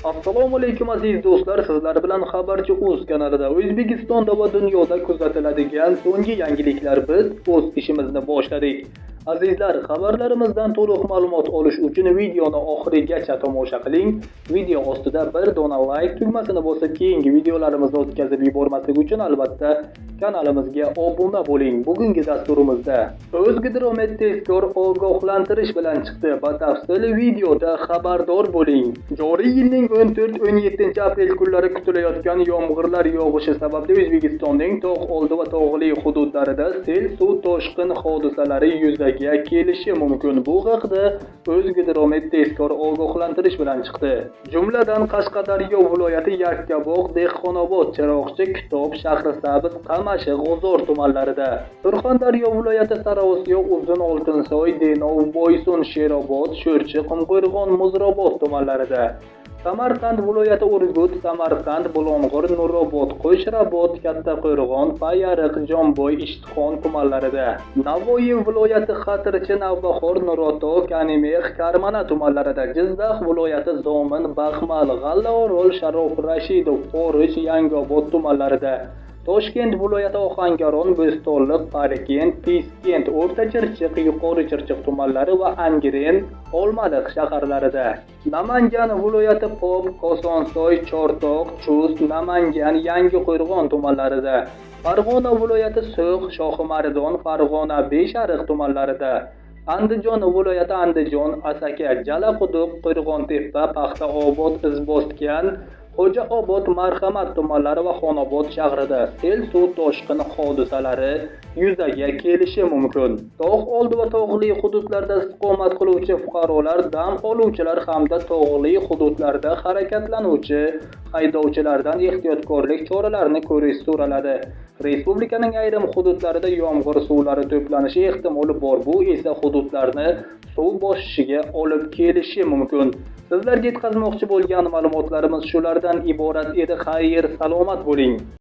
Assalomu alaykum aziz do'stlar, sizlar bilan Xabarchi Uz kanalida O'zbekistonda va dunyoda kuzatiladigan so'nggi yangiliklar. Biz o'z ishimizni boshladik. Azizlar, xabarlarimizdan to'liq ma'lumot olish uchun videoni oxirigacha tomosha qiling. Video ostida bir dona like tugmasini bosib, keyingi videolarimizni o'tkazib yubormaslik uchun albatta kanalimizga obuna bo'ling. Bugungi dasturimizda O'zgidromet tezkor ogohlantirish bilan chiqdi. Batafsil videoda xabardor bo'ling. Joriy yilning 14-17 aprel kunlari kutilayotgan yomg'irlar yog'ishi sababli O'zbekistonning tog' oldi va tog'li hududlarida sel, suv toshqin hodisalari yuzaga kelishi mumkin. Bu haqda O'zgidromet tezkor ogohlantirish bilan chiqdi. Jumladan, Qashqadaryo viloyati Yakkabog', Dehqonobod, Chiroqchi, Kitob, Shahrisabz, Qamashi, G'uzor tumanlarida, Surxondaryo viloyati Sariosiyo, Uzun Oltinsoy, Denov, Boysun, Sherobod, Sho'rchi, Qumqo'rg'on, Muzrobod tumanlarida, Samarqand viloyati Urgut, Samarqand, Bulung'ur, Nurobod, Qo'shrabot, Kattaqo'rg'on, Payariq, Jomboy, Ishtixon tumanlarida, Navoiy viloyati Xatirchi, Navbahor, Nuroto, Kanimex, Karmana tumanlarida, Jizzax viloyati Zomin, Baxmal, G'allaorol, Sharof Rashidov, Forish, Yangiobod tumanlarida, Toshkent viloyati Ohangaron, Bo'stonliq, Parkent, Piskent, O'rta Chirchiq, Yuqori Chirchiq tumanlari va Angren, Olmaliq shaharlarida, Namangan viloyati Pop, Kosonsoy, Chortoq, Chust, Namangan, Yangiqo'rg'on tumanlarida, Farg'ona viloyati So'x, Shohimardon, Farg'ona, Beshariq tumanlarida, Andijon viloyati Andijon, Asaka, Jalaquduq, Qo'rg'ontepa, Paxtaobod, Izboskan, Xo'jaobod, Marhamat tumanlari va Xonobod shahrida sel suv toshqin hodisalari yuzaga kelishi mumkin. Tog' oldi va tog'li hududlarda istiqomat qiluvchi fuqarolar, dam oluvchilar hamda tog'li hududlarda harakatlanuvchi haydovchilardan ehtiyotkorlik choralarini ko'rish so'raladi. Respublikaning ayrim hududlarida yomg'ir suvlari to'planishi ehtimoli bor. Bu esa hududlarni suv bosishiga olib kelishi mumkin. Sizlarga yetkazmoqchi bo'lgan ma'lumotlarimiz shulardan iborat edi. Xayr, salomat bo'ling.